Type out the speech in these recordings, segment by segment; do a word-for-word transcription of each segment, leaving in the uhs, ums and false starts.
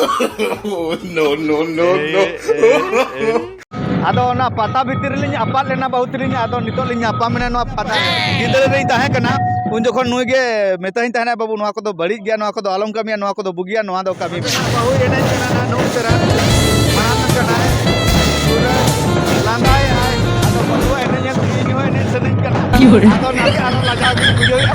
Oh, no, no, no, no. ᱟᱫᱚ ᱚᱱᱟ ᱯᱟᱛᱟ ᱵᱷᱤᱛᱤᱨ ᱨᱮᱞᱤᱧ ᱟᱯᱟᱫ ᱞᱮᱱᱟ ᱵᱟᱹᱦᱩ ᱛᱟᱹᱞᱤᱧ, ᱟᱫᱚ ᱱᱤᱛᱚᱜ ᱞᱤᱧ ᱧᱟᱯᱟᱢ ᱮᱱᱟ ᱱᱚᱣᱟ ᱯᱟᱛᱟ᱾ ᱜᱤᱫᱽᱨᱟᱹ ᱨᱤᱧ ᱛᱟᱦᱮᱸ ᱠᱟᱱᱟ, ᱩᱱ ᱡᱚᱠᱷᱚᱱ ᱱᱩᱭ ᱜᱮ ᱢᱮᱛᱟᱧ ᱛᱟᱦᱮᱱᱟ, "ᱵᱟᱹᱵᱩ, ᱱᱚᱣᱟ ᱠᱚᱫᱚ ᱵᱟᱹᱲᱤᱡ ᱜᱮᱭᱟ, ᱱᱚᱣᱟ ᱠᱚᱫᱚ ᱟᱞᱚᱢ ᱠᱟᱹᱢᱤᱭᱟ, ᱱᱚᱣᱟ ᱠᱚᱫᱚ ᱵᱩᱜᱤᱭᱟ, ᱱᱚᱣᱟ ᱫᱚ ᱠᱟᱹᱢᱤ ᱢᱮ᱾" ᱵᱟᱹᱦᱩ ᱮᱱᱮᱡ ᱠᱟᱱᱟ ᱱᱟᱜ, ᱱᱩᱱ ᱪᱮᱦᱨᱟ ᱢᱟᱲᱟᱝ ᱠᱟᱱᱟᱭ, ᱯᱩᱨᱟᱹ ᱞᱟᱸᱫᱟᱭᱮᱜᱼᱟᱭ᱾ ᱟᱫᱚ ᱵᱟᱹᱦᱩ ᱮᱱᱮᱡ ᱧᱮᱞ ᱛᱮ ᱤᱧ ᱦᱚᱸ ᱮᱱᱮᱡ ᱥᱟᱱᱟᱧ ᱠᱟᱱᱟ᱾ ᱟᱫᱚ ᱱᱟᱥᱮ ᱟᱨᱚ ᱞᱟᱡᱟᱣ ᱜᱤᱧ ᱵᱩᱡᱷᱟᱹᱣᱮᱫᱼᱟ᱾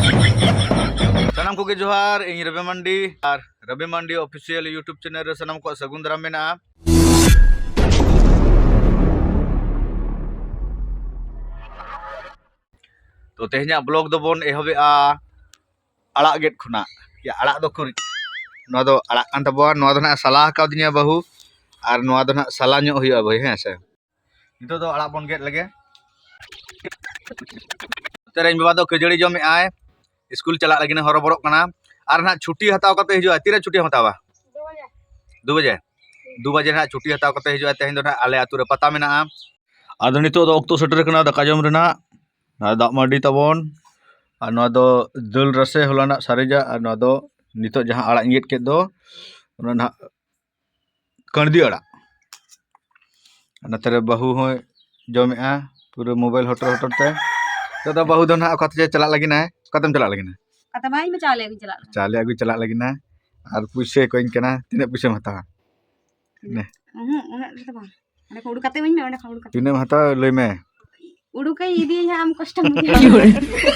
ᱥᱟᱱᱟᱢ ᱠᱚᱜᱮ ᱡᱚᱦᱟᱨ, ᱤᱧ ᱨᱚᱵᱤ ᱢᱟᱱᱰᱤ ᱟᱨ ᱨᱚᱵᱤ ᱢᱟᱱᱰᱤ Official YouTube channel ᱨᱮ ᱥᱟᱱᱟᱢ ᱠᱚᱣᱟᱜ ᱥᱟᱹᱜᱩᱱ ᱫᱟᱨᱟᱢ ᱢᱮᱱᱟᱜᱼᱟ᱾ ᱛᱚ, ᱛᱮᱦᱮᱧᱟᱜ vlog ᱫᱚᱵᱚᱱ ᱮᱦᱚᱵᱮᱜᱼᱟ ᱟᱲᱟᱜ ᱜᱮᱫ ᱠᱷᱚᱱᱟᱜ᱾ ᱭᱟ, ᱟᱲᱟᱜ ᱫᱚ ᱠᱩᱨᱤ, ᱱᱚᱣᱟ ᱫᱚ ᱟᱲᱟᱜ ᱠᱟᱱ ᱛᱟᱵᱚᱱᱟ᱾ ᱱᱚᱣᱟ ᱫᱚ ᱱᱟᱜ ᱥᱟᱞᱟ ᱟᱠᱟᱣᱫᱤᱧᱟ ᱵᱟᱹᱦᱩ, ᱟᱨ ᱱᱚᱣᱟ ᱫᱚ ᱱᱟᱜ ᱥᱟᱞᱟ ᱧᱚᱜ ᱦᱩᱭᱩᱜᱼᱟ ᱵᱷᱟᱹᱭ, ᱦᱮᱸ ᱥᱮ᱾ ᱱᱤᱛᱚᱜ ᱫᱚ ᱟᱲᱟᱜ ᱵᱚᱱ ᱜᱮᱫ ᱞᱮᱜᱮ᱾ ᱱᱚᱛᱮ ᱨᱮ ᱤᱧ ᱵᱟᱵᱟ ᱫᱚ ᱠᱷᱟᱹᱡᱟᱹᱲᱤ ᱡᱚᱢᱮᱜᱼᱟᱭ, ᱥᱠᱩᱞ ᱪᱟᱞᱟᱜ ᱞᱟᱹᱜᱤᱫ ᱮ ᱦᱚᱨᱚᱵᱚᱨᱚᱜ ᱠᱟᱱᱟ᱾ ᱟᱨ ᱱᱟᱜ ᱪᱷᱩᱴᱤ ᱦᱟᱛᱟᱣ ᱠᱟᱛᱮ ᱦᱤᱡᱩᱜᱼᱟ᱾ ᱛᱤᱨᱮ ᱪᱷᱩᱴᱤ ᱦᱟᱛᱟᱣᱟ? ᱫᱩ ᱵᱟᱡᱮ᱾ ᱫᱩ ᱵᱟᱡᱮ ᱱᱟᱜ ᱪᱷᱩᱴᱤ ᱦᱟᱛᱟᱣ ᱠᱟᱛᱮ ᱦᱤᱡᱩᱜᱼᱟ᱾ ᱛᱮᱦᱮᱧ ᱫᱚ ᱱᱟᱜ ᱟᱞᱮ ᱟᱹᱛᱩ ᱨᱮ ᱯᱟᱛᱟ ᱢᱮᱱᱟᱜᱼᱟ᱾ ᱟᱫᱚ ᱱᱤᱛᱚᱜ ᱫᱚ ᱚᱠᱛᱚ ᱥᱮᱴᱮᱨ ᱠᱟᱱᱟ ᱫᱟᱠᱟ ᱡᱚᱢ ᱨᱮᱱᱟᱜ᱾ ᱱᱚᱣᱟ ᱫᱟᱜ ᱢᱟᱹᱰᱤ ᱛᱟᱵᱚᱱ, ᱟᱨ ᱱᱚᱣᱟ ᱫᱚ ᱫᱟᱹᱞ ᱨᱟᱥᱮ ᱦᱚᱞᱟᱱᱟᱜ ᱥᱟᱨᱮᱡᱟᱜ, ᱟᱨ ᱱᱚᱣᱟ ᱫᱚ ᱱᱤᱛᱚᱜ ᱡᱟᱦᱟᱸ ᱟᱲᱟᱜ ᱤᱧ ᱜᱮᱫ ᱠᱮᱫ ᱫᱚ, ᱚᱱᱟ ᱱᱟᱦᱟᱜ ᱠᱟᱬᱫᱤ ᱟᱲᱟᱜ᱾ ᱱᱚᱛᱮ ᱨᱮ ᱵᱟᱹᱦᱩ ᱦᱚᱸᱭ ᱡᱚᱢᱮᱜᱼᱟ ᱯᱩᱨᱟᱹ mobile ᱦᱚᱴᱚᱨ ᱦᱚᱴᱚᱨ ᱛᱮ᱾ ᱱᱤᱛᱚᱜ ᱫᱚ ᱵᱟᱹᱦᱩ ᱫᱚ ᱱᱟᱦᱟᱜ ᱚᱠᱟ ᱛᱮ ᱪᱟᱞᱟᱜ ᱞᱟᱹᱜᱤᱫ ᱟᱭ? ᱚᱠᱟᱛᱮᱢ ᱪᱟᱞᱟᱜ ᱞᱟᱹᱜᱤᱫ? ᱚᱠᱟᱛᱮ ᱵᱟᱝ, ᱤᱧ ᱢᱟ ᱪᱟᱣᱞᱮ ᱟᱹᱜᱩᱧ ᱪᱟᱞᱟᱜ ᱞᱟᱹᱜᱤᱫ᱾ ᱪᱟᱣᱞᱮ ᱟᱹᱜᱩᱭ ᱪᱟᱞᱟᱜ ᱞᱟᱹᱜᱤᱫ ᱟᱭ᱾ ᱟᱨ ᱯᱩᱭᱥᱟᱹᱭ ᱠᱚᱭᱤᱧ ᱠᱟᱱᱟ, ᱛᱤᱱᱟᱹᱜ ᱯᱩᱭᱥᱟᱹᱢ ᱦᱟᱛᱟᱣᱟ? ᱱᱮ᱾ ᱩᱦᱩᱸ, ᱩᱱᱟᱹᱜ ᱰᱷᱮᱨ ᱫᱚ ᱵᱟᱝ᱾ ᱚᱸᱰᱮ ᱠᱷᱚᱱ ᱩᱰᱩᱠ ᱠᱟᱛᱮ ᱤᱢᱟᱹᱧ ᱢᱮ, ᱚᱸᱰᱮ ᱠᱷᱚᱱ ᱩᱰᱩᱠ ᱠᱟᱛᱮ᱾ ᱛᱤᱱᱟᱹᱜ ᱮᱢ ᱦᱟᱛᱟᱣᱟ ᱞᱟᱹᱭ ᱢᱮ᱾ ᱩᱰᱩᱠᱟᱹᱧ, ᱤᱫᱤᱭᱟᱹᱧ ᱦᱟᱸᱜ, ᱟᱢ ᱠᱚᱥᱴᱚᱢ ᱵᱩᱡᱷᱟᱹᱣᱟ᱾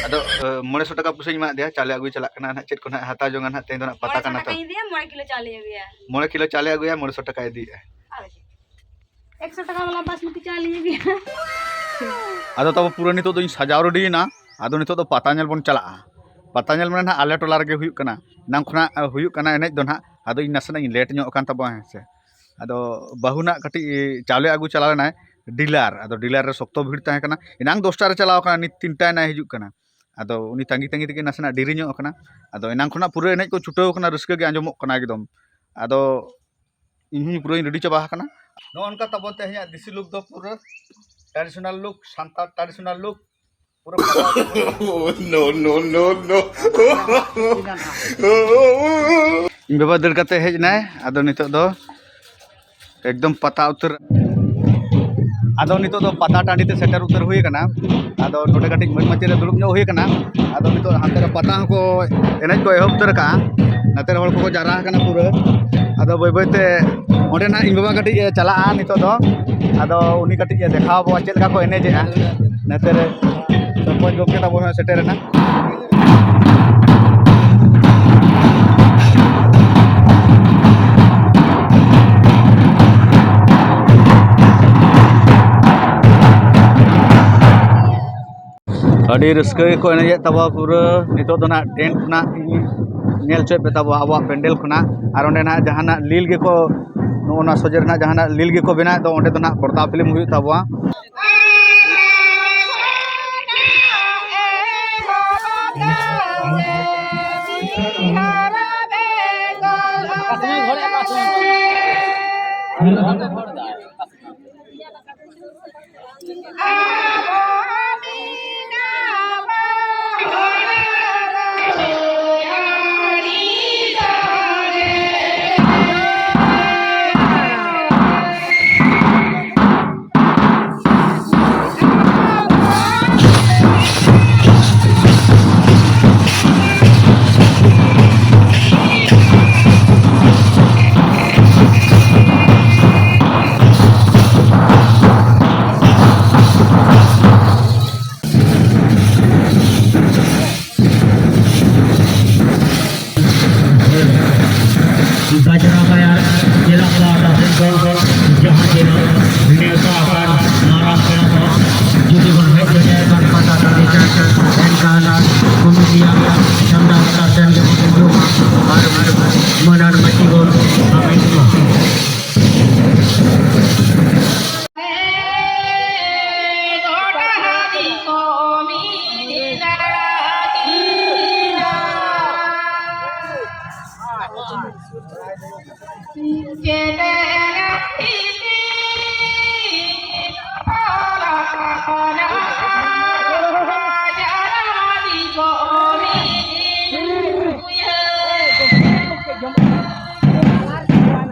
ᱟᱫᱚ, ᱮ, ᱢᱚᱬᱮ ᱥᱚ ᱴᱟᱠᱟ ᱯᱩᱭᱥᱟᱹᱧ ᱮᱢᱟᱫ ᱫᱮᱭᱟ, ᱪᱟᱣᱞᱮ ᱟᱹᱜᱩᱭ ᱪᱟᱞᱟᱜ ᱠᱟᱱᱟ ᱱᱟᱦᱟᱜ, ᱪᱮᱫ ᱠᱚ ᱱᱟᱦᱟᱜ ᱦᱟᱛᱟᱣ ᱡᱚᱝᱟ ᱱᱟᱦᱟᱜ, ᱛᱮᱦᱮᱧ ᱫᱚ ᱱᱟᱦᱟᱜ ᱯᱟᱛᱟ ᱢᱚᱬᱮ ᱥᱚ ᱠᱟᱱᱟ ᱛᱚ᱾ ᱴᱟᱠᱟᱧ ᱤᱫᱤᱭᱟ, ᱢᱚᱬᱮ ᱠᱤᱞᱳ ᱪᱟᱣᱞᱮᱧ ᱟᱹᱜᱩᱭᱟ᱾ ᱢᱚᱬᱮ ᱠᱤᱞᱳ ᱪᱟᱣᱞᱮ ᱟᱹᱜᱩᱭᱟ, ᱢᱚᱬᱮ ᱥᱚ ᱴᱟᱠᱟ ᱤᱫᱤᱭᱮᱜᱼᱟ᱾ ᱟᱨ ᱪᱮᱫ? ᱮᱠᱥᱚ ᱴᱟᱠᱟ ᱵᱟᱞᱟ ᱵᱟᱥᱢᱚᱛᱤ ᱪᱟᱣᱞᱮᱧ ᱟᱹᱜᱩᱭᱟ᱾ ᱟᱫᱚ ᱛᱟᱵᱚ ᱯᱩᱨᱟᱹ ᱱᱤᱛᱚᱜ ᱫᱚᱧ ᱥᱟᱡᱟᱣ ᱨᱮᱰᱤᱭᱮᱱᱟ, ᱟᱫᱚ ᱱᱤᱛᱚᱜ ᱫᱚ ᱯᱟᱛᱟ ᱧᱮᱞ ᱵᱚᱱ ᱪᱟᱞᱟᱜᱼᱟ᱾ ᱯᱟᱛᱟ ᱧᱮᱞ ᱢᱟᱱᱮ ᱱᱟᱦᱟᱜ ᱟᱞᱮ ᱴᱚᱞᱟ ᱨᱮᱜᱮ ᱦᱩᱭᱩᱜ ᱠᱟᱱᱟ, ᱮᱱᱟᱝ ᱠᱷᱚᱱᱟᱜ, ᱮ, ᱦᱩᱭᱩᱜ ᱠᱟᱱᱟ ᱮᱱᱮᱡ ᱫᱚ ᱱᱟᱦᱟᱜ, ᱟᱫᱚ ᱤᱧ ᱱᱟᱥᱮᱱᱟᱜ ᱤᱧ late ᱧᱚᱜ ᱟᱠᱟᱱ ᱛᱟᱵᱚᱱᱟ, ᱦᱮᱸ ᱥᱮ᱾ ᱟᱫᱚ ᱵᱟᱹᱦᱩ ᱱᱟᱜ ᱠᱟᱹᱴᱤᱡ ᱪᱟᱣᱞᱮ ᱟᱹᱜᱩ ᱪᱟᱞᱟᱣ ᱞᱮᱱᱟᱭ ᱰᱤᱞᱟᱨ, ᱟᱫᱚ ᱰᱤᱞᱟᱨ ᱨᱮ ᱥᱚᱠᱛᱚ ᱵᱷᱤᱲ ᱛᱟᱦᱮᱸ ᱠᱟᱱᱟ, ᱮᱱᱟᱝ ᱫᱚᱥᱴᱟ ᱨᱮ ᱪᱟᱞᱟᱣ ᱠᱟᱱᱟ, ᱱᱤᱛ ᱛᱤᱱᱴᱟ ᱮᱱᱟᱭ ᱦᱤᱡᱩᱜ ᱠᱟᱱᱟ᱾ ᱟᱫᱚ ᱩᱱᱤ ᱛᱟᱺᱜᱤ ᱛᱟᱺᱜᱤ ᱛᱮᱜᱮ ᱱᱟᱥᱮᱱᱟᱜ ᱰᱮᱨᱤ ᱧᱚᱜ ᱟᱠᱟᱱᱟ᱾ ᱟᱫᱚ ᱮᱱᱟᱝ ᱠᱷᱚᱱᱟᱜ ᱯᱩᱨᱟᱹ ᱮᱱᱮᱡ ᱠᱚ ᱪᱷᱩᱴᱟᱹᱣ ᱟᱠᱟᱱᱟ, ᱨᱟᱹᱥᱠᱟᱹ ᱜᱮ ᱟᱸᱡᱚᱢᱚᱜ ᱠᱟᱱᱟ ᱮᱠᱫᱚᱢ᱾ ᱟᱫᱚ ᱤᱧ ᱦᱚᱸᱧ ᱯᱩᱨᱟᱹᱧ ready ᱪᱟᱵᱟ ᱟᱠᱟᱱᱟ᱾ ᱱᱚᱜᱼᱚ ᱱᱚᱝᱠᱟ ᱛᱟᱵᱚᱱ ᱛᱮᱦᱮᱧᱟᱜ ᱫᱮᱥᱤ look ᱫᱚ ᱯᱩᱨᱟᱹ traditional look, Santal traditional look ᱯᱩᱨᱟᱹ᱾ Oh, no, no, no, no. ᱤᱧ ᱵᱟᱵᱟ ᱫᱟᱹᱲ ᱠᱟᱛᱮ ᱦᱮᱡ ᱮᱱᱟᱭ᱾ ᱟᱫᱚ ᱱᱤᱛᱚᱜ ᱫᱚ ᱮᱠᱫᱚᱢ ᱯᱟᱛᱟ ᱩᱛᱟᱹᱨ᱾ ᱟᱫᱚ ᱱᱤᱛᱚᱜ ᱫᱚ ᱯᱟᱛᱟ ᱴᱟᱺᱰᱤ ᱛᱮ ᱥᱮᱴᱮᱨ ᱩᱛᱟᱹᱨ ᱦᱩᱭ ᱟᱠᱟᱱᱟ᱾ ᱟᱫᱚ ᱱᱚᱰᱮ ᱠᱟᱹᱴᱤᱡ ᱢᱟᱹᱡᱷᱤ ᱢᱟᱹᱪᱤ ᱨᱮ ᱫᱩᱲᱩᱵ ᱧᱚᱜ ᱦᱩᱭ ᱟᱠᱟᱱᱟ᱾ ᱟᱫᱚ ᱱᱤᱛᱚᱜ ᱦᱟᱱᱛᱮ ᱨᱮ ᱯᱟᱛᱟ ᱦᱚᱸᱠᱚ ᱮᱱᱮᱡ ᱠᱚ ᱮᱦᱚᱵ ᱩᱛᱟᱹᱨ ᱟᱠᱟᱜᱼᱟ᱾ ᱱᱚᱛᱮ ᱨᱮ ᱦᱚᱲ ᱠᱚᱠᱚ ᱡᱟᱣᱨᱟ ᱟᱠᱟᱱᱟ ᱯᱩᱨᱟᱹ᱾ ᱟᱫᱚ ᱵᱟᱹᱭ ᱵᱟᱹᱭ ᱛᱮ ᱚᱸᱰᱮ ᱱᱟᱦᱟᱜ ᱤᱧ ᱵᱟᱵᱟ ᱠᱟᱹᱴᱤᱡ ᱮ ᱪᱟᱞᱟᱜᱼᱟ ᱱᱤᱛᱚᱜ ᱫᱚ᱾ ᱟᱫᱚ ᱩᱱᱤ ᱠᱟᱹᱴᱤᱡ ᱮ ᱫᱮᱠᱷᱟᱣ ᱟᱵᱚᱣᱟ ᱪᱮᱫ ᱞᱮᱠᱟ ᱠᱚ ᱮᱱᱮᱡᱮᱜᱼᱟ᱾ ᱱᱚᱛᱮ ᱨᱮ ᱥᱚᱨᱯᱚᱧᱪ ᱜᱚᱢᱠᱮ ᱛᱟᱵᱚᱱ ᱦᱚᱸ ᱥᱮᱴᱮᱨ ᱮᱱᱟ᱾ ᱟᱹᱰᱤ ᱨᱟᱹᱥᱠᱟᱹ ᱜᱮᱠᱚ ᱮᱱᱮᱡᱮᱫ ᱛᱟᱵᱚᱣᱟ ᱯᱩᱨᱟᱹ᱾ ᱱᱤᱛᱚᱜ ᱫᱚ ᱱᱟᱜ ᱴᱮᱱᱴ ᱠᱷᱚᱱᱟᱜ ᱤᱧ ᱧᱮᱞ ᱦᱚᱪᱚᱭᱮᱫ ᱯᱮ ᱛᱟᱵᱚᱣᱟ ᱟᱵᱚᱣᱟᱜ ᱯᱮᱱᱰᱮᱞ ᱠᱷᱚᱱᱟᱜ᱾ ᱟᱨ ᱚᱸᱰᱮ ᱱᱟᱜ ᱡᱟᱦᱟᱱᱟᱜ ᱞᱤᱞ ᱜᱮᱠᱚ, ᱱᱚᱜᱼᱚ ᱱᱚᱣᱟ ᱥᱚᱡᱷᱮ ᱨᱮᱱᱟᱜ ᱡᱟᱦᱟᱱᱟᱜ ᱞᱤᱞ ᱜᱮᱠᱚ ᱵᱮᱱᱟᱣᱮᱫ ᱫᱚ, ᱚᱸᱰᱮ ᱫᱚ ᱱᱟᱜ ᱯᱚᱨᱫᱟ ᱯᱷᱤᱞᱢ ᱦᱩᱭᱩᱜ ᱛᱟᱵᱚᱣᱟ᱾ ᱵᱟᱡᱽᱨᱟ ᱵᱟᱭᱟᱨ ᱡᱮᱞᱟ ᱯᱟᱦᱴᱟ ᱥᱮᱫ ᱠᱷᱚᱱ ᱡᱟᱦᱟᱸ ᱛᱤᱱᱟᱹᱜ ᱱᱮᱣᱛᱟ ᱟᱠᱟᱱ ᱢᱟᱨᱟᱝ ᱯᱮᱲᱟ ᱠᱚ ᱡᱩᱫᱤ ᱵᱚᱱ ᱦᱮᱡ ᱫᱟᱲᱮᱭᱟᱜ ᱠᱷᱟᱱ ᱯᱟᱛᱟ ᱴᱟᱺᱰᱤ ᱛᱮ, ᱮᱱᱠᱷᱟᱱ ᱠᱚᱢᱤᱴᱤᱭᱟᱜ ᱪᱟᱸᱫᱟ ᱞᱮᱠᱟᱛᱮ ᱜᱮᱵᱚᱱ ᱦᱤᱡᱩᱜᱼᱟ ᱟᱨ ᱢᱟᱹᱱᱟᱱ ᱢᱟᱹᱪᱤ ᱵᱚᱱ ᱦᱟᱢᱮᱴ ᱢᱟ᱾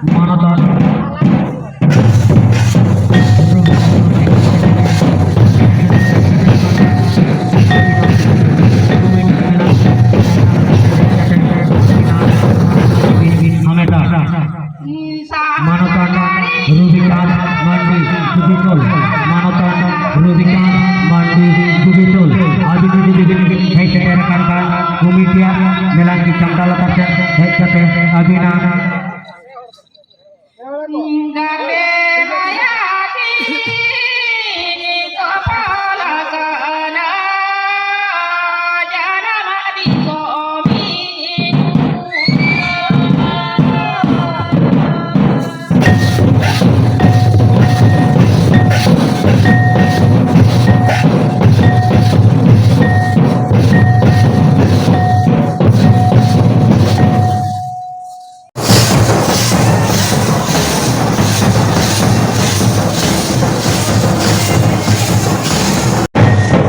ᱢᱟᱱᱚᱛᱟᱱ ᱦᱟᱢᱮᱴᱟ᱾ ᱢᱟᱱᱚᱛᱟᱱ ᱨᱚᱵᱤᱠᱟᱱᱛ ᱢᱟᱱᱰᱤ ᱠᱩᱵᱤᱴᱚᱞ, ᱢᱟᱱᱚᱛᱟᱱ ᱨᱚᱵᱤᱠᱟᱱᱛ ᱢᱟᱱᱰᱤ ᱠᱩᱵᱤᱴᱚᱞ, ᱟᱹᱵᱤᱱ ᱡᱩᱫᱤ ᱵᱤᱱ ᱦᱮᱡ ᱥᱮᱴᱮᱨ ᱟᱠᱟᱱ ᱠᱷᱟᱱ ᱠᱚᱢᱤᱴᱤᱭᱟᱜ ᱢᱮᱞᱟᱱ ᱠᱤ ᱪᱟᱢᱴᱟ ᱞᱟᱛᱟᱨ ᱥᱮᱫ ᱦᱮᱡ ᱠᱟᱛᱮ ᱟᱹᱵᱤᱱᱟᱜ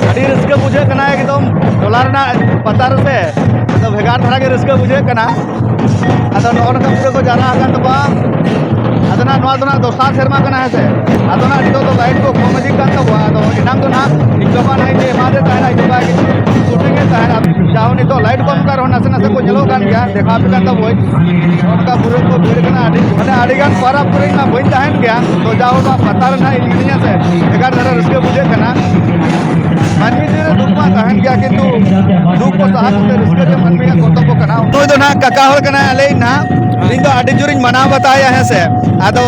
ᱟᱹᱰᱤ ᱨᱟᱹᱥᱠᱟᱹ ᱵᱩᱡᱷᱟᱹᱜ ᱠᱟᱱᱟ ᱮᱠᱫᱚᱢ ᱴᱚᱞᱟ ᱨᱮᱱᱟᱜ ᱯᱟᱛᱟ ᱨᱮᱥᱮ, ᱟᱫᱚ ᱵᱷᱮᱜᱟᱨ ᱫᱷᱟᱨᱟ ᱜᱮ ᱨᱟᱹᱥᱠᱟᱹ ᱵᱩᱡᱷᱟᱹᱜ ᱠᱟᱱᱟ᱾ ᱟᱫᱚ ᱱᱚᱜᱼᱚ ᱱᱚᱝᱠᱟ ᱯᱩᱨᱟᱹ ᱠᱚ ᱡᱟᱣᱨᱟ ᱟᱠᱟᱱ ᱛᱟᱵᱚᱣᱟ᱾ ᱟᱫᱚ ᱱᱟᱜ ᱱᱚᱣᱟ ᱫᱚ ᱱᱟᱜ ᱫᱚᱥᱟᱨ ᱥᱮᱨᱢᱟ ᱠᱟᱱᱟ, ᱦᱮᱸ ᱥᱮ᱾ ᱟᱫᱚ ᱱᱟᱜ ᱱᱤᱛᱚᱜ ᱫᱚ ᱞᱟᱭᱤᱴ ᱠᱚ ᱠᱚᱢ ᱤᱫᱤᱜ ᱠᱟᱱ ᱛᱟᱵᱚᱣᱟ᱾ ᱟᱫᱚ ᱮᱱᱟᱝ ᱫᱚ ᱱᱟᱜ ᱤᱧ ᱵᱟᱵᱟ ᱱᱟᱜ ᱤᱧ ᱮᱢᱟᱫᱮ ᱛᱟᱦᱮᱱᱟ, ᱤᱧ ᱵᱟᱵᱟ ᱜᱮ ᱥᱩᱴᱤᱝ ᱮᱫ ᱛᱟᱦᱮᱱᱟ᱾ ᱡᱟᱦᱳ ᱱᱤᱛᱚᱜ ᱞᱟᱭᱤᱴ ᱠᱚ ᱚᱱᱠᱟ ᱨᱮᱦᱚᱸ ᱱᱟᱥᱮ ᱱᱟᱥᱮ ᱠᱚ ᱧᱮᱞᱚᱜ ᱠᱟᱱ ᱜᱮᱭᱟ, ᱫᱮᱠᱷᱟᱣ ᱟᱯᱮ ᱠᱟᱱ ᱛᱟᱵᱚᱭ᱾ ᱚᱱᱠᱟ ᱯᱩᱨᱟᱹ ᱠᱚ ᱵᱷᱤᱲ ᱠᱟᱱᱟ, ᱟᱹᱰᱤ ᱢᱟᱱᱮ ᱟᱹᱰᱤ ᱜᱟᱱ ᱯᱟᱨᱟ ᱯᱩᱨᱟᱹ ᱤᱧ ᱢᱟ ᱵᱟᱹᱧ ᱛᱟᱦᱮᱱ ᱜᱮᱭᱟ, ᱛᱚ ᱡᱟᱦᱳ ᱱᱚᱣᱟ ᱯᱟᱛᱟ ᱨᱮᱱᱟᱜ ᱤᱧ ᱢᱤᱱᱟᱹᱧᱟ ᱥᱮ, ᱵᱷᱮᱜᱟᱨ ᱫᱷᱟᱨᱟ ᱨᱟᱹᱥᱠᱟᱹ ᱵᱩᱡᱷᱟᱹᱜ ᱠᱟᱱᱟ᱾ ᱢᱟᱹᱱᱢᱤ ᱡᱤᱣᱤ ᱨᱮ ᱫᱩᱠ ᱢᱟ ᱛᱟᱦᱮᱱ ᱜᱮᱭᱟ, ᱠᱤᱱᱛᱩ ᱫᱩᱠ ᱠᱚ ᱥᱟᱦᱟ ᱠᱟᱛᱮ ᱨᱟᱹᱥᱠᱟᱹ ᱜᱮ ᱢᱟᱹᱱᱢᱤᱭᱟᱜ ᱠᱚᱨᱛᱚᱵᱵᱚ ᱠᱟᱱᱟ᱾ ᱱᱩᱭ ᱫᱚ ᱱᱟᱦᱟᱜ ᱠᱟᱠᱟ ᱦᱚᱲ ᱠᱟᱱᱟᱭ, ᱟᱞᱮᱭᱤᱡ ᱱᱟᱦᱟᱜ᱾ ᱤᱧ ᱫᱚ ᱟᱹᱰᱤ ᱡᱳᱨᱤᱧ ᱢᱟᱱᱟᱣ ᱵᱟᱛᱟᱣᱮᱭᱟ, ᱦᱮᱸ ᱥᱮ᱾ ᱟᱫᱚ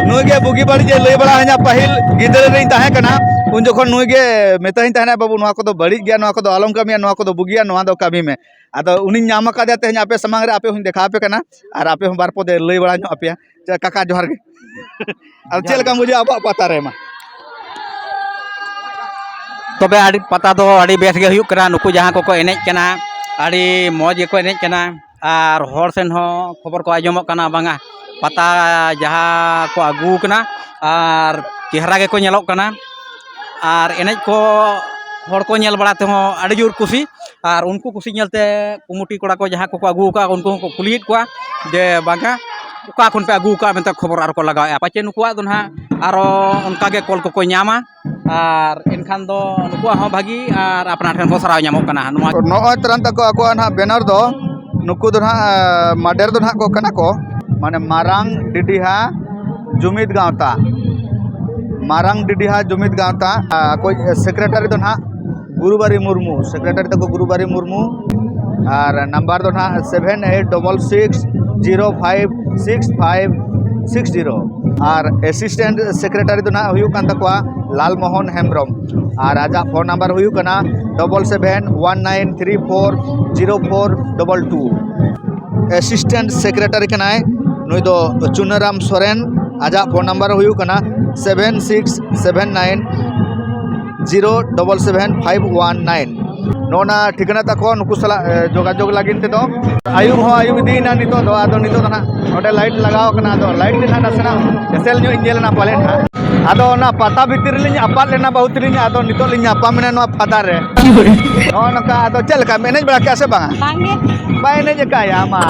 ᱱᱩᱭ ᱜᱮ ᱵᱩᱜᱤ ᱵᱟᱹᱲᱤᱡ ᱮ ᱞᱟᱹᱭ ᱵᱟᱲᱟ ᱟᱹᱧᱟ᱾ ᱯᱟᱹᱦᱤᱞ ᱜᱤᱫᱽᱨᱟᱹ ᱨᱤᱧ ᱛᱟᱦᱮᱸ ᱠᱟᱱᱟ, ᱩᱱ ᱡᱚᱠᱷᱚᱱ ᱱᱩᱭ ᱜᱮ ᱢᱮᱛᱟᱹᱧ ᱛᱟᱦᱮᱱᱟ, "ᱵᱟᱹᱵᱩ, ᱱᱚᱣᱟ ᱠᱚᱫᱚ ᱵᱟᱹᱲᱤᱡ ᱜᱮᱭᱟ, ᱱᱚᱣᱟ ᱠᱚᱫᱚ ᱟᱞᱚᱢ ᱠᱟᱹᱢᱤᱭᱟ, ᱱᱚᱣᱟ ᱠᱚᱫᱚ ᱵᱩᱜᱤᱭᱟ, ᱱᱚᱣᱟ ᱫᱚ ᱠᱟᱹᱢᱤ ᱢᱮ᱾" ᱟᱫᱚ ᱩᱱᱤᱧ ᱧᱟᱢ ᱟᱠᱟᱫᱮᱭᱟ ᱛᱮᱦᱮᱧ ᱟᱯᱮ ᱥᱟᱢᱟᱝ ᱨᱮ, ᱟᱯᱮ ᱦᱚᱸᱧ ᱫᱮᱠᱷᱟᱣ ᱟᱯᱮ ᱠᱟᱱᱟ ᱟᱨ ᱟᱯᱮ ᱦᱚᱸ ᱵᱟᱨ ᱯᱚᱫᱮ ᱞᱟᱹᱭ ᱵᱟᱲᱟ ᱧᱚᱜ ᱟᱯᱮᱭᱟ᱾ ᱪᱮ, ᱠᱟᱠᱟ, ᱡᱚᱦᱟᱨ ᱜᱮ᱾ ᱟᱨ ᱪᱮᱫ ᱞᱮᱠᱟᱢ ᱵᱩᱡᱷᱟᱹᱣᱟ ᱟᱵᱚᱣᱟᱜ ᱯᱟᱛᱟ ᱨᱮ? ᱢᱟ᱾ ᱛᱚᱵᱮ ᱟᱹᱰᱤ, ᱯᱟᱛᱟ ᱫᱚ ᱟᱹᱰᱤ ᱵᱮᱥ ᱜᱮ ᱦᱩᱭᱩᱜ ᱠᱟᱱᱟ᱾ ᱱᱩᱠᱩ ᱡᱟᱦᱟᱸ ᱠᱚᱠᱚ ᱮᱱᱮᱡ ᱠᱟᱱᱟ, ᱟᱹᱰᱤ ᱢᱚᱡᱽ ᱜᱮᱠᱚ ᱮᱱᱮᱡ ᱠᱟᱱᱟ᱾ ᱟᱨ ᱦᱚᱲ ᱥᱮᱱ ᱦᱚᱸ ᱠᱷᱚᱵᱚᱨ ᱠᱚ ᱟᱸᱡᱚᱢᱚᱜ ᱠᱟᱱᱟ, ᱵᱟᱝᱟ, ᱯᱟᱛᱟ ᱡᱟᱦᱟᱸ ᱠᱚ ᱟᱹᱜᱩ ᱠᱟᱱᱟ ᱟᱨ ᱪᱮᱦᱨᱟ ᱜᱮᱠᱚ ᱧᱮᱞᱚᱜ ᱠᱟᱱᱟ᱾ ᱟᱨ ᱮᱱᱮᱡ ᱠᱚ ᱦᱚᱲ ᱠᱚ ᱧᱮᱞ ᱵᱟᱲᱟ ᱛᱮᱦᱚᱸ ᱟᱹᱰᱤ ᱡᱳᱨ ᱠᱩᱥᱤ᱾ ᱟᱨ ᱩᱱᱠᱩ ᱠᱩᱥᱤ ᱧᱮᱞᱛᱮ ᱠᱩᱢᱩᱴᱤ ᱠᱚᱲᱟ ᱠᱚ ᱡᱟᱦᱟᱸ ᱠᱚᱠᱚ ᱟᱹᱜᱩ ᱟᱠᱟᱫ, ᱩᱱᱠᱩ ᱦᱚᱸᱠᱚ ᱠᱩᱞᱤᱭᱮᱫ ᱠᱚᱣᱟ ᱡᱮ, "ᱵᱟᱝᱟ, ᱚᱠᱟ ᱠᱷᱚᱱ ᱯᱮ ᱟᱹᱜᱩ ᱟᱠᱟᱫᱼᱟ ᱢᱮᱱᱛᱮ ᱠᱷᱚᱵᱚᱨ ᱟᱨᱚ ᱠᱚ ᱞᱟᱜᱟᱣᱮᱫᱼᱟ, ᱯᱟᱪᱮ ᱱᱩᱠᱩᱣᱟᱜ ᱫᱚ ᱱᱟᱦᱟᱜ ᱟᱨᱚ ᱚᱱᱠᱟ ᱜᱮ ᱠᱚᱞ ᱠᱚᱠᱚ ᱧᱟᱢᱟ, ᱟᱨ ᱮᱱᱠᱷᱟᱱ ᱫᱚ ᱱᱩᱠᱩᱣᱟᱜ ᱦᱚᱸ ᱵᱷᱟᱹᱜᱤ ᱟᱨ ᱟᱯᱱᱟᱨ ᱴᱷᱮᱱ ᱠᱚ ᱥᱟᱨᱦᱟᱣ ᱧᱟᱢᱚᱜ ᱠᱟᱱᱟ ᱱᱚᱣᱟ᱾ ᱱᱚᱜᱼᱚᱭ ᱛᱟᱨᱟᱱ ᱛᱟᱠᱚ ᱟᱠᱚᱣᱟᱜ ᱱᱟᱦᱟᱜ ᱵᱮᱱᱟᱨ ᱫᱚ, ᱱᱩᱠᱩ ᱫᱚ ᱱᱟᱦᱟᱜ ᱢᱟᱰᱮᱨ ᱫᱚ ᱱᱟᱦᱟᱜ ᱠᱚ ᱠᱟᱱᱟ ᱠᱚ, ᱢᱟᱱᱮ ᱢᱟᱨᱟᱝ ᱰᱤᱰᱤᱦᱟ ᱡᱩᱢᱤᱫ ᱜᱟᱶᱛᱟ, ᱢᱟᱨᱟᱝ ᱰᱤᱰᱤᱦᱟ ᱡᱩᱢᱤᱫ ᱜᱟᱶᱛᱟ᱾ ᱟᱠᱚᱭᱤᱡ ᱥᱮᱠᱨᱮᱴᱟᱨᱤ ᱫᱚ ᱱᱟᱦᱟᱜ ᱜᱩᱨᱩᱵᱟᱨᱤ ᱢᱩᱨᱢᱩ, ᱥᱮᱠᱨᱮᱴᱟᱨᱤ ᱛᱟᱠᱚ ᱜᱩᱨᱩᱵᱟᱨᱤ ᱢᱩᱨᱢᱩ᱾ ᱟᱨ ᱱᱟᱢᱵᱟᱨ ᱫᱚ ᱱᱟᱦᱟᱜ seven eight double six zero five six five six zero. ᱟᱨ ᱮᱥᱤᱥᱴᱮᱱᱴ ᱥᱮᱠᱨᱮᱴᱟᱨᱤ ᱫᱚ ᱱᱟᱦᱟᱜ ᱦᱩᱭᱩᱜ ᱠᱟᱱ ᱛᱟᱠᱚᱣᱟ ᱞᱟᱞᱢᱳᱦᱚᱱ ᱦᱮᱢᱵᱨᱚᱢ᱾ ᱟᱨ ᱟᱡᱟᱜ ᱯᱷᱳᱱ ᱱᱟᱢᱵᱟᱨ ᱦᱩᱭᱩᱜ ᱠᱟᱱᱟ double seven one nine three four zero four double two. Assistant secretary ᱠᱟᱱᱟᱭ ᱱᱩᱭ ᱫᱚ ᱪᱩᱱᱟᱹᱨᱟᱢ ᱥᱚᱨᱮᱱ᱾ ᱟᱡᱟᱜ ᱯᱷᱳᱱ ᱱᱟᱢᱵᱟᱨ ᱦᱩᱭᱩᱜ ᱠᱟᱱᱟ seven six seven nine zero double seven five one nine. ᱱᱚᱜᱼᱚ ᱱᱟ ᱴᱷᱤᱠᱟᱹᱱᱟ ᱛᱟᱠᱚ, ᱱᱩᱠᱩ ᱥᱟᱞᱟᱜ, ᱮ, ᱡᱳᱜᱟᱡᱳᱜᱽ ᱞᱟᱹᱜᱤᱫ ᱛᱮᱫᱚ᱾ ᱟᱹᱭᱩᱵ ᱦᱚᱸ ᱟᱹᱭᱩᱵ ᱤᱫᱤᱭᱮᱱᱟ ᱱᱤᱛᱚᱜ ᱫᱚ, ᱟᱫᱚ ᱱᱤᱛᱚᱜ ᱫᱚ ᱱᱟᱦᱟᱜ ᱱᱚᱸᱰᱮ ᱞᱟᱭᱤᱴ ᱞᱟᱜᱟᱣ ᱠᱟᱱᱟ, ᱟᱫᱚ ᱞᱟᱭᱤᱴ ᱛᱮ ᱱᱟᱦᱟᱜ ᱱᱟᱥᱮᱱᱟᱜ ᱮᱥᱮᱞ ᱧᱚᱜ ᱤᱧ ᱧᱮᱞ ᱮᱱᱟ ᱯᱟᱞᱮᱱ ᱦᱟᱸᱜ᱾ ᱟᱫᱚ ᱚᱱᱟ ᱯᱟᱛᱟ ᱵᱷᱤᱛᱤᱨ ᱨᱮᱞᱤᱧ ᱟᱯᱟᱫ ᱞᱮᱱᱟ ᱵᱟᱹᱦᱩ ᱛᱤᱞᱤᱧ, ᱟᱫᱚ ᱱᱤᱛᱚᱜ ᱞᱤᱧ ᱧᱟᱯᱟᱢ ᱮᱱᱟ ᱱᱚᱣᱟ ᱯᱷᱟᱫᱟ ᱨᱮ᱾ ᱱᱚᱜᱼᱚ ᱱᱚᱝᱠᱟ, ᱟᱫᱚ ᱪᱮᱫ ᱞᱮᱠᱟ ᱮᱱᱮᱡ ᱵᱟᱲᱟ ᱠᱮᱜᱼᱟ ᱥᱮ ᱵᱟᱝᱟ? ᱵᱟᱝᱜᱮ᱾ ᱵᱟᱭ ᱮᱱᱮᱡ ᱟᱠᱟᱫᱼᱟ ᱢᱟ᱾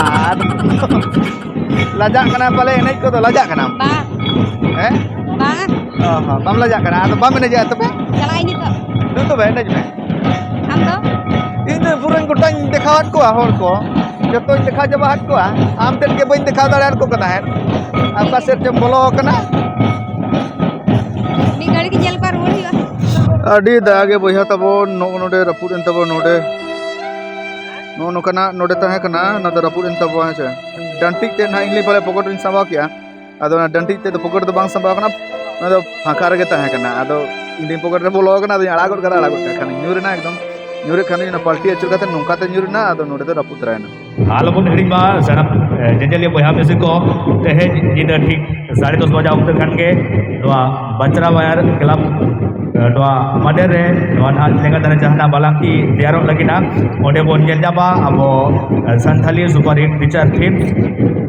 ᱞᱟᱡᱟᱜ ᱠᱟᱱᱟ ᱯᱟᱞᱮ ᱮᱱᱮᱡ ᱠᱚᱫᱚ, ᱞᱟᱡᱟᱜ ᱠᱟᱱᱟᱢ? ᱵᱟᱝ᱾ ᱦᱮᱸ? ᱵᱟᱝ᱾ ᱚ ᱦᱚᱸ, ᱵᱟᱢ ᱞᱟᱡᱟᱜ ᱠᱟᱱᱟ? ᱟᱫᱚ ᱵᱟᱢ ᱮᱱᱮᱡᱮᱜᱼᱟ ᱛᱚᱵᱮ? ᱪᱟᱞᱟᱜ ᱟᱹᱧ ᱱᱤᱛᱚᱜ᱾ ᱫᱩ ᱛᱚᱵᱮ ᱮᱱᱮᱡ ᱢᱮ᱾ ᱟᱢ ᱫᱚ? ᱤᱧ ᱫᱚ ᱯᱩᱨᱟᱹᱧ ᱜᱚᱴᱟᱧ ᱫᱮᱠᱷᱟᱣᱟᱫ ᱠᱚᱣᱟ ᱦᱚᱲ ᱠᱚ, ᱡᱚᱛᱚᱧ ᱫᱮᱠᱷᱟᱣ ᱪᱟᱵᱟ ᱟᱫ ᱠᱚᱣᱟ᱾ ᱟᱢ ᱛᱮᱫ ᱜᱮ ᱵᱟᱹᱧ ᱫᱮᱠᱷᱟᱣ ᱫᱟᱲᱮᱭᱟᱫ ᱠᱚ ᱛᱟᱦᱮᱸᱫ᱾ ᱟᱨ ᱚᱠᱟ ᱥᱮᱫ ᱪᱚᱢ ᱵᱚᱞᱚ ᱟᱠᱟᱱᱟ? ᱢᱤᱫ ᱜᱷᱟᱹᱲᱤᱡ ᱧᱮᱞ ᱠᱚᱣᱟ, ᱨᱩᱣᱟᱹᱲ ᱦᱩᱭᱩᱜᱼᱟ᱾ ᱟᱹᱰᱤ ᱫᱟᱜᱮ ᱵᱚᱭᱦᱟ ᱛᱟᱵᱚᱱ, ᱱᱚᱜᱼᱚ ᱱᱚᱰᱮ ᱨᱟᱹᱯᱩᱫ ᱮᱱ ᱛᱟᱵᱚᱱ ᱱᱚᱰᱮ᱾ ᱱᱚᱜᱼᱚ ᱱᱚᱝᱠᱟᱱᱟᱜ ᱱᱚᱰᱮ ᱛᱟᱦᱮᱸ ᱠᱟᱱᱟ, ᱚᱱᱟ ᱫᱚ ᱨᱟᱹᱯᱩᱫ ᱮᱱ ᱛᱟᱵᱚᱱᱟ, ᱦᱮᱸ ᱥᱮ᱾ ᱰᱟᱹᱱᱴᱤᱡ ᱛᱮᱫ ᱱᱟᱦᱟᱜ ᱤᱧ ᱞᱟᱹᱭ ᱯᱟᱞᱮ ᱯᱚᱠᱮᱴ ᱨᱤᱧ ᱥᱟᱢᱵᱟᱣ ᱠᱮᱜᱼᱟ᱾ ᱟᱫᱚ ᱚᱱᱟ ᱰᱟᱹᱱᱴᱤᱡ ᱛᱮᱫ ᱫᱚ ᱯᱚᱠᱮᱴ ᱫᱚ ᱵᱟᱝ ᱥᱟᱢᱵᱟᱣ ᱠᱟᱱᱟ, ᱚᱱᱟ ᱫᱚ ᱯᱷᱟᱸᱠᱟ ᱨᱮᱜᱮ ᱛᱟᱦᱮᱸ ᱠᱟᱱᱟ᱾ ᱟᱫᱚ ᱤᱧ ᱫᱚ ᱯᱚᱠᱮᱴ ᱨᱮ ᱵᱚᱞᱚ ᱟᱠᱟᱱᱟ, ᱟᱫᱚᱧ ᱟᱲᱟᱜ ᱜᱚᱫ ᱠᱟᱫᱟ, ᱟᱲᱟᱜ ᱜᱚᱫ ᱠᱟᱜ ᱠᱷᱟᱱ ᱧᱩᱨ ᱮᱱᱟ ᱮᱠᱫᱚᱢ᱾ ᱧᱩᱨ ᱮᱱ ᱠᱷᱟᱱ ᱚᱱᱟ ᱯᱟᱞᱴᱤ ᱟᱹᱪᱩᱨ ᱠᱟᱛᱮ ᱱᱚᱝᱠᱟ ᱛᱮ ᱧᱩᱨ ᱮᱱᱟ, ᱟᱫᱚ ᱱᱚᱰᱮ ᱫᱚ ᱨᱟᱹᱯᱩᱫ ᱛᱚᱨᱟᱭᱮᱱᱟ᱾ ᱟᱞᱚᱵᱚᱱ ᱦᱤᱲᱤᱧ ᱢᱟ ᱥᱟᱱᱟᱢ, ᱮ, ᱧᱮᱧᱮᱞᱤᱭᱟᱹ ᱵᱚᱭᱦᱟ ᱢᱤᱥᱤ ᱠᱚ, ᱛᱮᱦᱮᱧ ᱧᱤᱫᱟᱹ ᱴᱷᱤᱠ ᱥᱟᱲᱮ ᱫᱚᱥ ᱵᱟᱡᱟ ᱚᱠᱛᱚ ᱠᱷᱟᱱ ᱜᱮ ᱱᱚᱣᱟ ᱵᱟᱪᱨᱟ ᱣᱟᱭᱟᱨ ᱠᱞᱟᱵᱽ, ᱮ, ᱱᱚᱣᱟ ᱢᱟᱰᱮᱨ ᱨᱮ ᱱᱚᱣᱟ ᱱᱟᱦᱟᱜ ᱞᱮᱸᱜᱟ ᱫᱷᱟᱨᱮ ᱡᱟᱦᱟᱱᱟᱜ ᱵᱟᱞᱟᱝᱠᱤ ᱛᱮᱭᱟᱨᱚᱜ ᱞᱟᱹᱜᱤᱫ ᱟ, ᱚᱸᱰᱮ ᱵᱚᱱ ᱧᱮᱞ ᱧᱟᱢᱟ ᱟᱵᱚ, ᱮ, Santhali super hit picture film,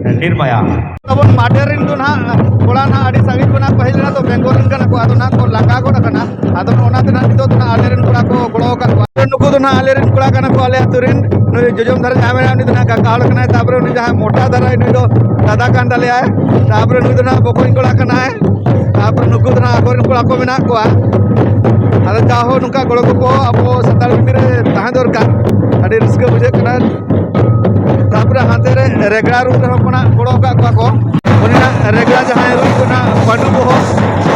ᱮ, ᱱᱤᱨᱢᱟᱭᱟ᱾ ᱟᱵᱚ ᱢᱟᱰᱮᱨ ᱨᱮᱱ ᱫᱚ ᱱᱟᱦᱟᱜ ᱠᱚᱲᱟ ᱱᱟᱦᱟᱜ ᱟᱹᱰᱤ ᱥᱟᱺᱜᱤᱧ ᱠᱷᱚᱱᱟᱜ ᱠᱚ ᱦᱮᱡ ᱞᱮᱱᱟ, ᱛᱚ ᱵᱮᱝᱜᱚᱞ ᱨᱮᱱ ᱠᱟᱱᱟ ᱠᱚ, ᱟᱫᱚ ᱱᱟᱦᱟᱜ ᱠᱚ ᱞᱟᱸᱜᱟ ᱜᱚᱫ ᱟᱠᱟᱱᱟ᱾ ᱟᱫᱚ ᱚᱱᱟᱛᱮ ᱱᱟᱦᱟᱜ ᱱᱤᱛᱚᱜ ᱫᱚ ᱱᱟᱦᱟᱜ ᱟᱞᱮ ᱨᱮᱱ ᱠᱚᱲᱟ ᱠᱚ ᱜᱚᱲᱚ ᱟᱠᱟᱫ ᱠᱚᱣᱟ᱾ ᱱᱩᱠᱩ ᱫᱚ ᱱᱟᱦᱟᱜ ᱟᱞᱮ ᱨᱮᱱ ᱠᱚᱲᱟ ᱠᱟᱱᱟ ᱠᱚ, ᱟᱞᱮ ᱟᱹᱛᱩ ᱨᱮᱱ᱾ ᱱᱩᱭ ᱡᱚᱡᱚᱢ ᱫᱷᱟᱨᱮ ᱡᱟᱦᱟᱸᱭ ᱢᱮᱱᱟᱭᱟ, ᱩᱱᱤ ᱫᱚ ᱱᱟᱦᱟᱜ ᱠᱟᱠᱟ ᱦᱚᱲ ᱠᱟᱱᱟᱭ᱾ ᱛᱟᱨᱯᱚᱨᱮ ᱩᱱᱤ ᱡᱟᱦᱟᱸᱭ ᱢᱚᱴᱟ ᱫᱷᱟᱨᱟᱭ, ᱱᱩᱭ ᱫᱚ ᱫᱟᱫᱟ ᱠᱟᱱ ᱛᱟᱞᱮᱭᱟᱭ᱾ ᱛᱟᱨᱯᱚᱨᱮ ᱱᱩᱭ ᱫᱚ ᱱᱟᱦᱟᱜ ᱵᱚᱠᱚᱧ ᱠᱚᱲᱟ ᱠᱟᱱᱟᱭ᱾ ᱛᱟᱨᱯᱚᱨᱮ ᱱᱩᱠᱩ ᱫᱚ ᱱᱟᱦᱟᱜ ᱟᱠᱚᱨᱮᱱ ᱠᱚᱲᱟ ᱠᱚ ᱢᱮᱱᱟᱜ ᱠᱚᱣᱟ᱾ ᱟᱫᱚ ᱡᱟᱦᱳ, ᱱᱚᱝᱠᱟ ᱜᱚᱲᱚ ᱜᱚᱯᱚᱲᱚ ᱟᱵᱚ ᱥᱟᱱᱛᱟᱲ ᱵᱷᱤᱛᱤᱨ ᱨᱮ ᱛᱟᱦᱮᱸ ᱫᱚᱨᱠᱟᱨ, ᱟᱹᱰᱤ ᱨᱟᱹᱥᱠᱟᱹ ᱵᱩᱡᱷᱟᱹᱜ ᱠᱟᱱᱟ᱾ ᱛᱟᱨᱯᱚᱨᱮ ᱦᱟᱱᱛᱮ ᱨᱮ ᱨᱮᱜᱽᱲᱟ ᱨᱩ ᱨᱮᱦᱚᱸ ᱠᱚ ᱱᱟᱜ ᱜᱚᱲᱚ ᱟᱠᱟᱫ ᱠᱚᱣᱟ ᱠᱚ᱾ ᱩᱱᱤ ᱱᱟᱜ ᱨᱮᱜᱽᱲᱟ ᱡᱟᱦᱟᱸᱭ ᱨᱩᱭ ᱠᱟᱱᱟ ᱯᱟᱹᱰᱩ ᱵᱚᱦᱚᱜ,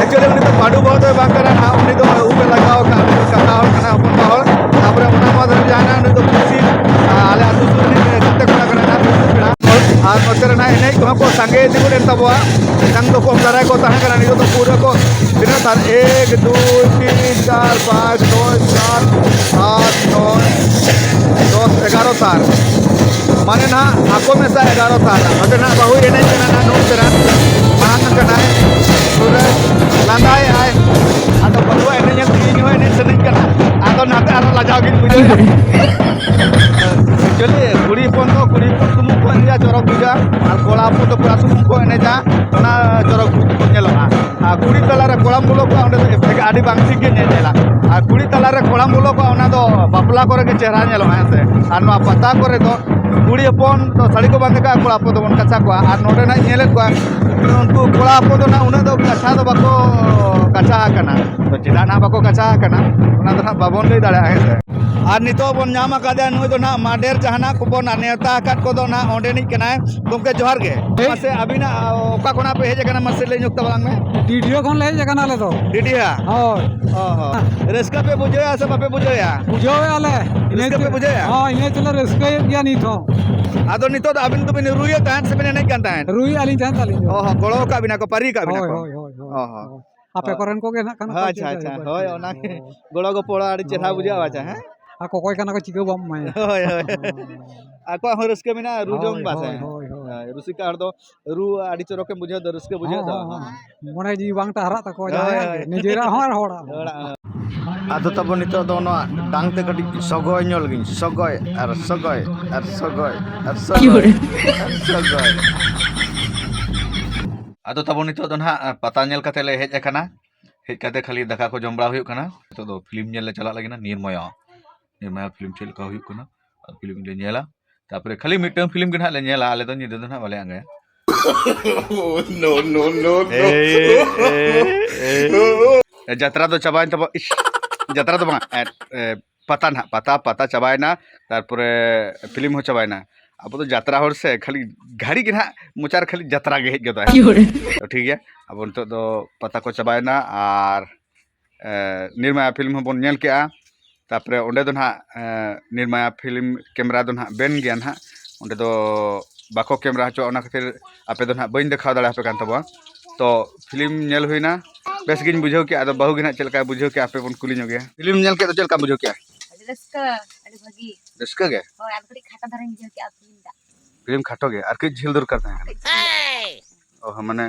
actually ᱩᱱᱤ ᱫᱚ ᱯᱟᱹᱰᱩ ᱵᱚᱦᱚᱜ ᱫᱚᱭ ᱵᱟᱝ ᱠᱟᱱᱟ ᱱᱟᱜ, ᱩᱱᱤ ᱫᱚ ᱩᱵ ᱮ ᱞᱟᱜᱟᱣ ᱟᱠᱟᱫ, ᱩᱱᱤ ᱫᱚ ᱠᱟᱠᱟ ᱦᱚᱲ ᱠᱟᱱᱟᱭ, ᱦᱚᱯᱚᱱ ᱵᱟ ᱦᱚᱲ᱾ ᱛᱟᱨᱯᱚᱨᱮ ᱚᱱᱟ ᱵᱟᱫᱽ ᱨᱮ ᱡᱟᱦᱟᱸᱭ ᱱᱟᱜ ᱱᱩᱭ ᱫᱚ ᱯᱩᱥᱤ, ᱟᱞᱮ ᱟᱹᱛᱩ ᱥᱩᱨ ᱨᱤᱱᱤᱡ ᱜᱟᱛᱮ ᱠᱚᱲᱟ ᱠᱟᱱᱟᱭ ᱱᱟᱜ, ᱯᱩᱥᱤ ᱯᱮᱲᱟ᱾ ᱟᱨ ᱱᱚᱛᱮ ᱨᱮ ᱱᱟᱜ ᱮᱱᱮᱡ ᱠᱚᱦᱚᱸ ᱠᱚ ᱥᱟᱸᱜᱮ ᱤᱫᱤ ᱜᱚᱫ ᱮᱱ ᱛᱟᱵᱚᱣᱟ᱾ ᱮᱱᱟᱝ ᱫᱚ ᱠᱚᱢ ᱫᱷᱟᱨᱟ ᱜᱮᱠᱚ ᱛᱟᱦᱮᱸ ᱠᱟᱱᱟ, ᱱᱤᱛᱚᱜ ᱫᱚ ᱯᱩᱨᱟᱹ ᱠᱚ ᱛᱤᱱᱟᱹᱜ ᱥᱟᱨ? ᱮᱠ, ᱫᱩᱭ, ᱛᱤᱱ, ᱪᱟᱨ, ᱯᱟᱸᱪ, ᱪᱷᱚᱭ, ᱥᱟᱛ, ᱟᱴ, ᱱᱚᱭ, ᱫᱚᱥ, ᱮᱜᱟᱨᱚ ᱥᱟᱨ᱾ ᱢᱟᱱᱮ ᱱᱟᱦᱟᱜ ᱟᱠᱚ ᱢᱮᱥᱟ ᱮᱜᱟᱨᱚ ᱥᱟᱨ᱾ ᱱᱚᱰᱮ ᱱᱟᱦᱟᱜ ᱵᱟᱹᱦᱩᱭ ᱮᱱᱮᱡ ᱠᱟᱱᱟ ᱱᱟᱦᱟᱜ, ᱱᱩᱭ ᱥᱮᱨᱟ ᱢᱟᱲᱟᱝ ᱠᱟᱱᱟᱭ, ᱯᱩᱨᱟᱹ ᱞᱟᱸᱫᱟᱭᱮᱜᱼᱟᱭ᱾ ᱟᱫᱚ ᱵᱟᱹᱦᱩᱣᱟᱜ ᱮᱱᱮᱡ ᱧᱮᱞ ᱛᱮ ᱤᱧ ᱦᱚᱸ ᱮᱱᱮᱡ ᱥᱟᱱᱟᱧ ᱠᱟᱱᱟ᱾ ᱟᱫᱚ ᱱᱟᱛᱮ ᱟᱨᱦᱚᱸ ᱞᱟᱡᱟᱣ ᱜᱤᱧ ᱵᱩᱡᱷᱟᱹᱣᱮᱫᱼᱟ᱾ Actually ᱠᱩᱲᱤ ᱦᱚᱯᱚᱱ ᱫᱚ ᱠᱩᱲᱤ ᱦᱚᱯᱚᱱ ᱥᱩᱢᱩᱝ ᱠᱚ ᱮᱱᱮᱡᱟ, ᱪᱚᱨᱚᱠ ᱵᱩᱡᱷᱟᱹᱜᱼᱟ, ᱟᱨ ᱠᱚᱲᱟ ᱦᱚᱯᱚᱱ ᱫᱚ ᱠᱚᱲᱟ ᱥᱩᱢᱩᱝ ᱠᱚ ᱮᱱᱮᱡᱟ, ᱚᱱᱟ ᱪᱚᱨᱚᱠ ᱧᱮᱞᱚᱜᱼᱟ᱾ ᱟᱨ ᱠᱩᱲᱤ ᱛᱟᱞᱟᱨᱮ ᱠᱚᱲᱟᱢ ᱵᱚᱞᱚ ᱠᱚᱜᱼᱟ, ᱚᱸᱰᱮ ᱫᱚ ᱮᱯᱷᱮᱠᱴ ᱟᱹᱰᱤ ᱵᱟᱝ ᱴᱷᱤᱠ ᱜᱮ ᱧᱮᱧᱮᱞᱟ᱾ ᱟᱨ ᱠᱩᱲᱤ ᱛᱟᱞᱟᱨᱮ ᱠᱚᱲᱟᱢ ᱵᱚᱞᱚ ᱠᱚᱜᱼᱟ, ᱚᱱᱟ ᱫᱚ ᱵᱟᱯᱞᱟ ᱠᱚᱨᱮ ᱜᱮ ᱪᱮᱦᱨᱟ ᱧᱮᱞᱚᱜᱼᱟ, ᱦᱮᱸ ᱥᱮ᱾ ᱟᱨ ᱱᱚᱣᱟ ᱯᱟᱛᱟ ᱠᱚᱨᱮ ᱫᱚ ᱠᱩᱲᱤ ᱦᱚᱯᱚᱱ ᱫᱚ ᱥᱟᱹᱲᱤ ᱠᱚ ᱵᱟᱸᱫᱮ ᱠᱟᱜᱼᱟ, ᱠᱚᱲᱟ ᱦᱚᱯᱚᱱ ᱫᱚᱵᱚᱱ ᱠᱟᱪᱟ ᱠᱚᱣᱟ᱾ ᱟᱨ ᱱᱚᱰᱮ ᱱᱟᱜ ᱤᱧ ᱧᱮᱞᱮᱫ ᱠᱚᱣᱟ, ᱩᱱᱠᱩ ᱠᱚᱲᱟ ᱦᱚᱯᱚᱱ ᱫᱚ ᱱᱟᱜ ᱩᱱᱟᱹᱜ ᱫᱚ ᱠᱟᱪᱟ ᱫᱚ ᱵᱟᱠᱚ ᱠᱟᱪᱟ ᱟᱠᱟᱱᱟ᱾ ᱛᱚ ᱪᱮᱫᱟᱜ ᱱᱟᱜ ᱵᱟᱠᱚ ᱠᱟᱪᱟ ᱟᱠᱟᱱᱟ, ᱚᱱᱟ ᱫᱚ ᱱᱟᱜ ᱵᱟᱵᱚᱱ ᱞᱟᱹᱭ ᱫᱟᱲᱮᱭᱟᱜᱼᱟ, ᱦᱮᱸ ᱥᱮ᱾ ᱟᱨ ᱱᱤᱛᱚᱜ ᱵᱚᱱ ᱧᱟᱢ ᱟᱠᱟᱫᱮᱭᱟ, ᱱᱩᱭ ᱫᱚ ᱱᱟᱜ ᱢᱟᱰᱮᱨ ᱡᱟᱦᱟᱱᱟᱜ ᱠᱚᱵᱚᱱ ᱱᱮᱣᱛᱟ ᱟᱠᱟᱫ ᱠᱚᱫᱚ ᱱᱟᱜ ᱚᱸᱰᱮᱱᱤᱡ ᱠᱟᱱᱟᱭ᱾ ᱜᱚᱢᱠᱮ ᱡᱚᱦᱟᱨ ᱜᱮ᱾ ᱦᱮᱸ᱾ ᱢᱟᱥᱮ ᱟᱹᱵᱤᱱᱟᱜ, ᱚᱠᱟ ᱠᱷᱚᱱᱟᱜ ᱯᱮ ᱦᱮᱡ ᱟᱠᱟᱱᱟ, ᱢᱟᱥᱮ ᱞᱟᱹᱭ ᱧᱚᱜ ᱛᱟᱵᱚᱱ ᱢᱮ᱾ ᱰᱤᱰᱤᱭᱳ ᱠᱷᱚᱱ ᱞᱮ ᱦᱮᱡ ᱟᱠᱟᱱᱟ ᱟᱞᱮ ᱫᱚ᱾ ᱰᱤᱰᱤᱭᱟ? ᱦᱳᱭ᱾ ᱚ ᱦᱚᱸ᱾ ᱨᱟᱹᱥᱠᱟᱹ ᱯᱮ ᱵᱩᱡᱷᱟᱹᱣᱮᱫᱼᱟ ᱥᱮ ᱵᱟᱯᱮ ᱵᱩᱡᱷᱟᱹᱣᱮᱫᱼᱟ? ᱵᱩᱡᱷᱟᱹᱣᱮᱫᱼᱟ ᱞᱮ᱾ ᱨᱟᱹᱥᱠᱟᱹ ᱯᱮ ᱵᱩᱡᱷᱟᱹᱣᱮᱫᱼᱟ? ᱦᱳᱭ, ᱤᱱᱟᱹ ᱛᱮᱞᱮ ᱨᱟᱹᱥᱠᱟᱹᱭᱮᱫ ᱜᱮᱭᱟ ᱱᱤᱛ ᱦᱚᱸ᱾ ᱟᱫᱚ ᱱᱤᱛᱚᱜ ᱫᱚ ᱟᱹᱵᱤᱱ ᱫᱚᱵᱤᱱ ᱨᱩᱭᱮᱫ ᱛᱟᱦᱮᱸᱫ ᱥᱮᱵᱤᱱ ᱮᱱᱮᱡ ᱠᱟᱱ ᱛᱟᱦᱮᱸᱫ? ᱨᱩᱭᱮᱫᱼᱟ ᱞᱤᱧ ᱛᱟᱦᱮᱸᱫ ᱟᱹᱞᱤᱧ ᱫᱚ᱾ ᱚ ᱦᱚᱸ, ᱜᱚᱲᱚ ᱟᱠᱟᱫ ᱵᱤᱱᱟ ᱠᱚ, ᱯᱟᱹᱨᱤ ᱟᱠᱟᱫ ᱵᱤᱱᱟ ᱦᱳᱭ, ᱠᱚ? ᱦᱳᱭ, ᱦᱳᱭ, ᱦᱳᱭ, ᱚ ᱦᱚᱸ᱾ ᱦᱳᱭ᱾ ᱟᱯᱮ ᱠᱚᱨᱮᱱ ᱠᱚᱜᱮ ᱱᱟᱜ ᱠᱷᱟᱱ ᱠᱚ ᱟᱪᱪᱷᱟ, ᱪᱮᱫ ᱟᱪᱪᱷᱟ, ᱞᱮᱠᱟ ᱦᱳᱭ, ᱠᱚ? ᱚᱱᱟ ᱜᱮ᱾ ᱜᱚᱲᱚ ᱜᱚᱯᱚᱲᱚ ᱟᱹᱰᱤ ᱪᱮᱦᱨᱟ ᱦᱳᱭ, ᱵᱩᱡᱷᱟᱹᱜᱼᱟ, ᱦᱳᱭ, ᱟᱪᱪᱷᱟ, ᱦᱮᱸ? ᱦᱳᱭ᱾ ᱟᱠᱚ ᱚᱠᱚᱭ ᱠᱟᱱᱟ ᱠᱚ ᱪᱤᱠᱟᱹ ᱵᱟᱢ ᱮᱢᱟᱭᱟ᱾ ᱦᱳᱭ, ᱦᱳᱭ, ᱦᱳᱭ᱾ ᱟᱠᱚᱣᱟᱜ ᱦᱚᱸ ᱨᱟᱹᱥᱠᱟᱹ ᱢᱮᱱᱟᱜᱼᱟ, ᱨᱩ ᱡᱚᱝ ᱦᱳᱭ, ᱵᱟᱥᱮ᱾ ᱦᱳᱭ, ᱦᱳᱭ, ᱦᱳᱭ᱾ ᱦᱳᱭ, ᱨᱩᱥᱤᱠᱟ ᱦᱚᱲ ᱫᱚ ᱨᱩ ᱟᱹᱰᱤ ᱪᱚᱨᱚᱠᱮᱢ ᱵᱩᱡᱷᱟᱹᱣ ᱫᱚ, ᱨᱟᱹᱥᱠᱟᱹ ᱵᱩᱡᱷᱟᱹᱣ ᱦᱚᱸ, ᱫᱚ᱾ ᱦᱚᱸ, ᱦᱚᱸ᱾ ᱢᱚᱱᱮ ᱡᱤᱣᱤ ᱵᱟᱝ ᱴᱟᱦᱨᱟᱜ ᱛᱟᱠᱚᱣᱟ ᱦᱳᱭ, ᱡᱟᱦᱟᱸᱭᱟᱜ ᱦᱳᱭ᱾ ᱜᱮ, ᱱᱤᱡᱮᱨᱟᱜ ᱦᱚᱸ ᱟᱨ ᱦᱚᱲᱟᱜ ᱦᱚᱸ᱾ ᱦᱚᱲᱟᱜ ᱦᱚᱸ᱾ ᱟᱫᱚ ᱛᱟᱵᱚ ᱱᱤᱛᱚᱜ ᱫᱚ ᱱᱚᱣᱟ ᱰᱟᱝ ᱛᱮ ᱠᱟᱹᱴᱤᱡ ᱥᱚᱜᱚᱭ ᱧᱚᱜ ᱞᱮᱜᱤᱧ, ᱥᱚᱜᱚᱭ ᱟᱨ ᱥᱚᱜᱚᱭ ᱟᱨ ᱥᱚᱜᱚᱭ ᱟᱨ ᱥᱚᱜᱚᱭ ᱟᱨ ᱥᱚᱜᱚᱭ᱾ ᱟᱫᱚ ᱛᱟᱵᱚ ᱱᱤᱛᱚᱜ ᱫᱚ ᱱᱟᱦᱟᱜ ᱯᱟᱛᱟ ᱧᱮᱞ ᱠᱟᱛᱮ ᱞᱮ ᱦᱮᱡ ᱟᱠᱟᱱᱟ᱾ ᱦᱮᱡ ᱠᱟᱛᱮ ᱠᱷᱟᱹᱞᱤ ᱫᱟᱠᱟ ᱠᱚ ᱡᱚᱢ ᱵᱟᱲᱟ ᱦᱩᱭᱩᱜ ᱠᱟᱱᱟ᱾ ᱱᱤᱛᱚᱜ ᱫᱚ ᱯᱷᱤᱞᱢ ᱧᱮᱞ ᱞᱮ ᱪᱟᱞᱟᱜ ᱞᱟᱹᱜᱤᱫ ᱱᱟ, ᱱᱤᱨᱢᱚᱭᱟ᱾ ᱱᱤᱨᱢᱟᱭᱟ ᱯᱷᱤᱞᱢ ᱪᱮᱫ ᱞᱮᱠᱟ ᱦᱩᱭᱩᱜ ᱠᱟᱱᱟ, ᱟᱨ ᱯᱷᱤᱞᱢ ᱞᱮ ᱧᱮᱞᱟ᱾ ᱛᱟᱨᱯᱚᱨᱮ ᱠᱷᱟᱹᱞᱤ ᱢᱤᱫᱴᱟᱝ ᱯᱷᱤᱞᱢ ᱜᱮ ᱱᱟᱦᱟᱜ ᱞᱮ ᱧᱮᱞᱟ, ᱟᱞᱮ ᱫᱚ ᱧᱤᱫᱟᱹ ᱫᱚ ᱱᱟᱦᱟᱜ ᱵᱟᱞᱮ ᱟᱸᱜᱟᱭᱟ᱾ No, no, no, no. ᱡᱟᱛᱨᱟ ᱫᱚ ᱪᱟᱵᱟᱭᱮᱱ ᱛᱟᱵᱚ, ᱤᱥ, ᱡᱟᱛᱨᱟ ᱫᱚ ᱵᱟᱝ, ᱮ, ᱮ, ᱯᱟᱛᱟ ᱱᱟᱦᱟᱜ, ᱯᱟᱛᱟ, ᱯᱟᱛᱟ ᱪᱟᱵᱟᱭᱮᱱᱟ, ᱛᱟᱨᱯᱚᱨᱮ ᱯᱷᱤᱞᱢ ᱦᱚᱸ ᱪᱟᱵᱟᱭᱮᱱᱟ᱾ ᱟᱵᱚ ᱫᱚ ᱡᱟᱛᱨᱟ ᱦᱚᱲ ᱥᱮ, ᱠᱷᱟᱹᱞᱤ ᱜᱷᱟᱹᱲᱤ ᱜᱮ ᱱᱟᱦᱟᱜ ᱢᱚᱪᱟ ᱨᱮ ᱠᱷᱟᱹᱞᱤ ᱡᱟᱛᱨᱟ ᱜᱮ ᱦᱮᱡ ᱜᱚᱫᱚᱜᱼᱟ᱾ ᱛᱚ ᱴᱷᱤᱠ ᱜᱮᱭᱟ, ᱟᱵᱚ ᱱᱤᱛᱚᱜ ᱫᱚ ᱯᱟᱛᱟ ᱠᱚ ᱪᱟᱵᱟᱭᱮᱱᱟ ᱟᱨ, ᱮ, ᱱᱤᱨᱢᱟᱭᱟ ᱯᱷᱤᱞᱢ ᱦᱚᱸᱵᱚᱱ ᱧᱮᱞ ᱠᱮᱜᱼᱟ᱾ ᱛᱟᱨᱯᱚᱨᱮ ᱚᱸᱰᱮ ᱫᱚ ᱱᱟᱦᱟᱜ, ᱮ, ᱱᱤᱨᱢᱟᱭᱟ ᱯᱷᱤᱞᱢ ᱠᱮᱢᱮᱨᱟ ᱫᱚ ᱱᱟᱦᱟᱜ ᱵᱮᱱ ᱜᱮᱭᱟ ᱱᱟᱦᱟᱜ, ᱚᱸᱰᱮ ᱫᱚ ᱵᱟᱠᱚ ᱠᱮᱢᱮᱨᱟ ᱦᱚᱪᱚᱣᱟᱜᱼᱟ, ᱚᱱᱟ ᱠᱷᱟᱹᱛᱤᱨ ᱟᱯᱮ ᱫᱚ ᱱᱟᱦᱟᱜ ᱵᱟᱹᱧ ᱫᱮᱠᱷᱟᱣ ᱫᱟᱲᱮᱭᱟᱯᱮ ᱠᱟᱱ ᱛᱟᱵᱚᱱᱟ᱾ ᱛᱚ ᱯᱷᱤᱞᱢ ᱧᱮᱞ ᱦᱩᱭᱱᱟ, ᱵᱮᱥ ᱜᱤᱧ ᱵᱩᱡᱷᱟᱹᱣ ᱠᱮᱜᱼᱟ᱾ ᱟᱫᱚ ᱵᱟᱹᱦᱩ ᱜᱮ ᱱᱟᱦᱟᱜ ᱪᱮᱫ ᱞᱮᱠᱟᱭ ᱵᱩᱡᱷᱟᱹᱣ ᱠᱮᱜᱼᱟ, ᱟᱯᱮ ᱵᱚᱱ ᱠᱩᱞᱤ ᱧᱚᱜᱮᱭᱟ᱾ ᱯᱷᱤᱞᱢ ᱧᱮᱞ ᱠᱮᱫ ᱫᱚ ᱪᱮᱫ ᱞᱮᱠᱟᱢ ᱵᱩᱡᱷᱟᱹᱣ ᱠᱮᱜᱼᱟ? ᱟᱹᱰᱤ ᱨᱟᱹᱥᱠᱟᱹ, ᱟᱹᱰᱤ ᱵᱷᱟᱹᱜᱤ᱾ ᱨᱟᱹᱥᱠᱟᱹ ᱜᱮ? ᱦᱳᱭ, ᱟᱫᱚ ᱠᱟᱹᱴᱤᱡ ᱠᱷᱟᱴᱚ ᱫᱷᱟᱨᱟᱧ ᱵᱩᱡᱷᱟᱹᱣ ᱠᱮᱜᱼᱟ ᱯᱷᱤᱞᱢ ᱴᱟᱜ᱾ ᱯᱷᱤᱞᱢ ᱠᱷᱟᱴᱚ ᱜᱮ, ᱟᱨ ᱠᱟᱹᱡ ᱡᱷᱟᱹᱞ ᱫᱚᱨᱠᱟᱨ ᱛᱟᱦᱮᱸ ᱠᱟᱱᱟ᱾ ᱠᱟᱹᱴᱤᱡ ᱡᱷᱟᱹᱞ᱾ ᱚ ᱦᱚᱸ, ᱢᱟᱱᱮ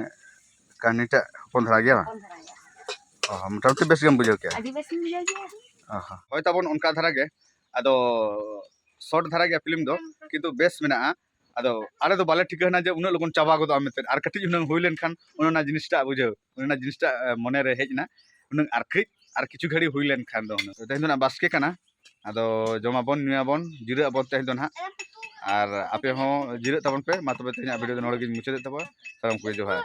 ᱠᱟᱹᱦᱱᱤᱴᱟᱜ ᱦᱚᱯᱚᱱ ᱫᱷᱟᱨᱟ ᱜᱮᱭᱟ ᱵᱟᱝ? ᱠᱚᱢ ᱫᱷᱟᱨᱟ ᱜᱮᱭᱟ᱾ ᱚ ᱦᱚᱸ, ᱢᱚᱴᱟᱢᱩᱴᱤ ᱵᱮᱥ ᱜᱮᱢ ᱵᱩᱡᱷᱟᱹᱣ ᱠᱮᱜᱼᱟ᱾ ᱟᱹᱰᱤ ᱵᱮᱥᱤᱧ ᱵᱩᱡᱷᱟᱹᱣ ᱠᱮᱜᱼᱟ᱾ ᱚ ᱦᱚᱸ, ᱦᱳᱭ ᱛᱟᱵᱚᱱ ᱚᱱᱠᱟ ᱫᱷᱟᱨᱟ ᱜᱮ᱾ ᱟᱫᱚ ᱥᱚᱨᱴ ᱫᱷᱟᱨᱟ ᱜᱮᱭᱟ ᱯᱷᱤᱞᱢ ᱫᱚ, ᱠᱤᱱᱛᱩ ᱵᱮᱥ ᱢᱮᱱᱟᱜᱼᱟ᱾ ᱟᱫᱚ ᱟᱞᱮ ᱫᱚ ᱵᱟᱞᱮ ᱴᱷᱤᱠᱟᱹ ᱦᱟᱱᱟ ᱡᱮ ᱩᱱᱟᱹᱜ ᱞᱚᱜᱚᱱ ᱪᱟᱵᱟ ᱜᱚᱫᱚᱜᱼᱟ ᱢᱮᱱᱛᱮ, ᱟᱨ ᱠᱟᱹᱴᱤᱡ ᱦᱩᱱᱟᱹᱝ ᱦᱩᱭ ᱞᱮᱱᱠᱷᱟᱱ ᱚᱱᱮ ᱚᱱᱟ ᱡᱤᱱᱤᱥᱴᱟᱜ ᱵᱩᱡᱷᱟᱹᱣ, ᱚᱱᱮ ᱚᱱᱟ ᱡᱤᱱᱤᱥᱴᱟᱜ ᱮ, ᱢᱚᱱᱮᱨᱮ ᱦᱮᱡ ᱮᱱᱟ ᱦᱩᱱᱟᱹᱝ, ᱟᱨ ᱠᱟᱹᱡ ᱟᱨ ᱠᱤᱪᱷᱩ ᱜᱷᱟᱹᱲᱤᱡ ᱦᱩᱭ ᱞᱮᱱᱠᱷᱟᱱ ᱫᱚ ᱦᱩᱱᱟᱹᱝ᱾ ᱛᱮᱦᱮᱧ ᱫᱚ ᱱᱟᱜ ᱵᱟᱥᱠᱮ ᱠᱟᱱᱟ, ᱟᱫᱚ ᱡᱚᱢᱟᱵᱚᱱ, ᱧᱩᱭᱟᱵᱚᱱ, ᱡᱤᱨᱟᱹᱜ ᱟᱵᱚᱱ ᱛᱮᱦᱮᱧ ᱫᱚ ᱱᱟᱦᱟᱜ, ᱟᱨ ᱟᱯᱮ ᱦᱚᱸ ᱡᱤᱨᱟᱹᱜ ᱛᱟᱵᱚᱱ ᱯᱮ᱾ ᱢᱟ ᱛᱚᱵᱮ ᱛᱮᱦᱮᱧᱟᱜ ᱵᱷᱤᱰᱤᱭᱳ ᱫᱚ ᱱᱚᱰᱮ ᱜᱤᱧ ᱢᱩᱪᱟᱹᱫᱮᱫ ᱛᱟᱵᱚᱱᱟ᱾ ᱥᱟᱱᱟᱢ ᱠᱚᱜᱮ ᱡᱚᱦᱟᱨ᱾